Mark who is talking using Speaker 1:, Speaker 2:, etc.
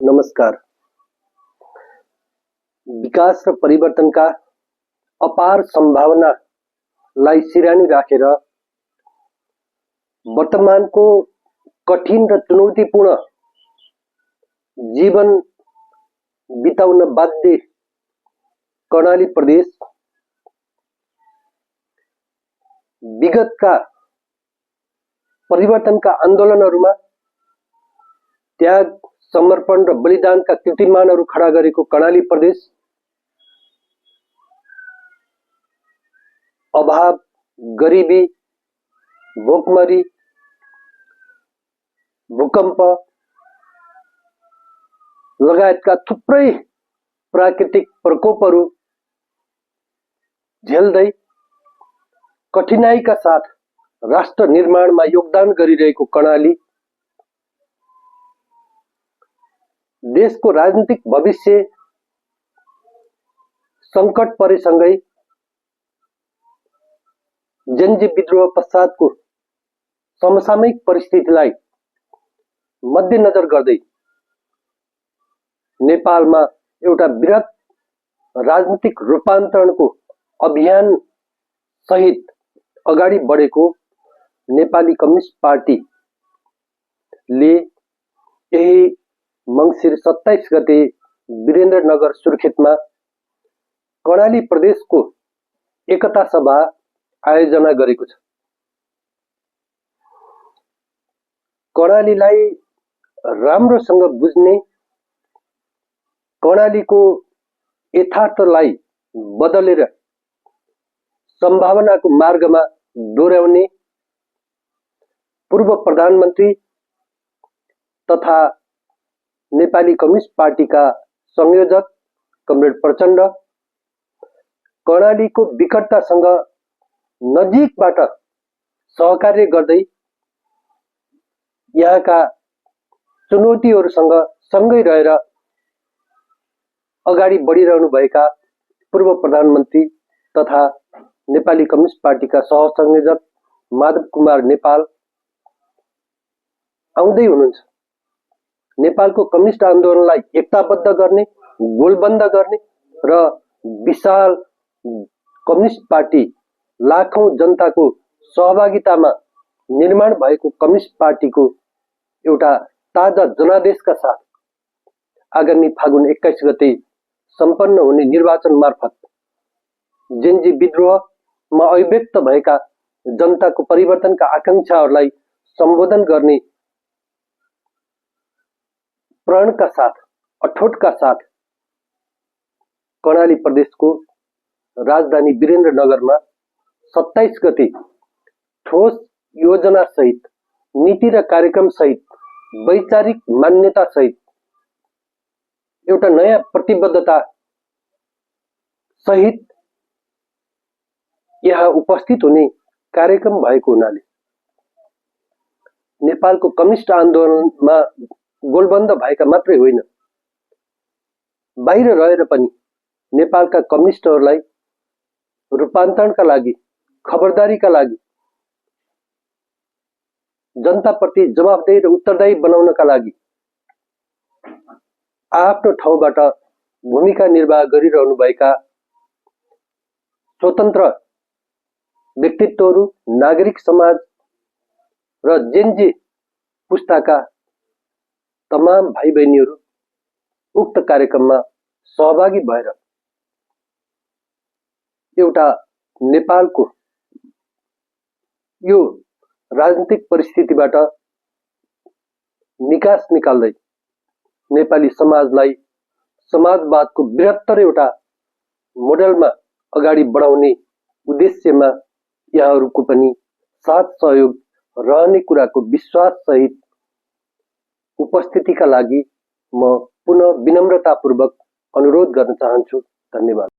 Speaker 1: नमस्कार। विकास र परिवर्तनका अपार सम्भावनालाई सिरानी राखेर वर्तमानको कठिन र चुनौतीपूर्ण जीवन बिताउन बाध्य कर्णाली प्रदेश विगतका परिवर्तनका आन्दोलनहरूमा त्याग, समर्पण र बलिदानका कीर्तिमानहरू खडा गरेको कर्णाली प्रदेश अभाव, गरिबी, भोकमरी, भूकम्प लगायतका थुप्रै प्राकृतिक प्रकोपहरू झेल्दै कठिनाइका साथ राष्ट्र निर्माणमा योगदान गरिरहेको कर्णाली देशको राजनीतिक भविष्य सङ्कट परेसँगै जेनजी विद्रोह पश्चातको समसामयिक परिस्थितिलाई मध्यनजर गर्दै नेपालमा एउटा बृहत राजनीतिक रूपान्तरणको अभियान सहित अगाडि बढेको नेपाली कम्युनिस्ट पार्टीले यही मङ्सिर 27 गते वीरेन्द्रनगर सुर्खेतमा कर्णाली प्रदेशको एकता सभा आयोजना गरेको छ। कर्णालीलाई राम्रोसँग बुझ्ने, कर्णालीको यथार्थलाई बदलेर सम्भावनाको मार्गमा डोर्याउने पूर्व प्रधानमन्त्री तथा नेपाली कम्युनिस्ट पार्टीका संयोजक कमरेड प्रचण्ड कर्णालीको विकटतासँग नजिकबाट सहकार्य गर्दै यहाँका चुनौतीहरूसँग सँगै रहेर अगाडि बढिरहनु भएका पूर्व प्रधानमन्त्री तथा नेपाली कम्युनिस्ट पार्टीका सहसंयोजक माधव कुमार नेपाल आउँदै हुनुहुन्छ। नेपालको कम्युनिस्ट आन्दोलनलाई एकताबद्ध गर्ने, गोलबन्द गर्ने र विशाल कम्युनिस्ट पार्टी लाखौं जनताको सहभागितामा निर्माण भएको कम्युनिस्ट पार्टीको एउटा ताजा जनादेशका साथ आगामी फागुन 21 गते सम्पन्न हुने निर्वाचन मार्फत जेनजी विद्रोहमा अभिव्यक्त भएका जनताको परिवर्तनका आकांक्षाहरूलाई सम्बोधन गर्ने प्रणका साथ, अठोटका साथ कर्णाली प्रदेशको राजधानी वीरेन्द्रनगरमा 27 गते ठोस योजना सहित, नीति र कार्यक्रम सहित, वैचारिक मान्यता सहित एउटा नयाँ प्रतिबद्धता सहित यहाँ उपस्थित हुने कार्यक्रम भएको हुनाले नेपालको कम्युनिस्ट आन्दोलनमा गोलबन्द भएका मात्रै होइन, बाहिर रहेर पनि नेपालका कम्युनिस्टहरूलाई रूपान्तरणका लागि, खबरदारीका लागि, जनताप्रति जवाफदेही र उत्तरदायी बनाउनका लागि आफ्नो ठाउँबाट भूमिका निर्वाह गरिरहनुभएका स्वतन्त्र व्यक्तित्वहरू, नागरिक समाज र जेनजी पुस्ताका तमाम भाइ बहिनीहरू उक्त कार्यक्रममा सहभागी भएर एउटा नेपालको यो राजनीतिक परिस्थितिबाट निकास निकाल्दै नेपाली समाजलाई समाजवादको बृहत्तर एउटा मोडेलमा अगाडि बढाउने उद्देश्यमा यहाँहरूको पनि साथ सहयोग रहने कुराको विश्वास सहित उपस्थितिका लागि म पुनः विनम्रतापूर्वक अनुरोध गर्न चाहन्छु। धन्यवाद।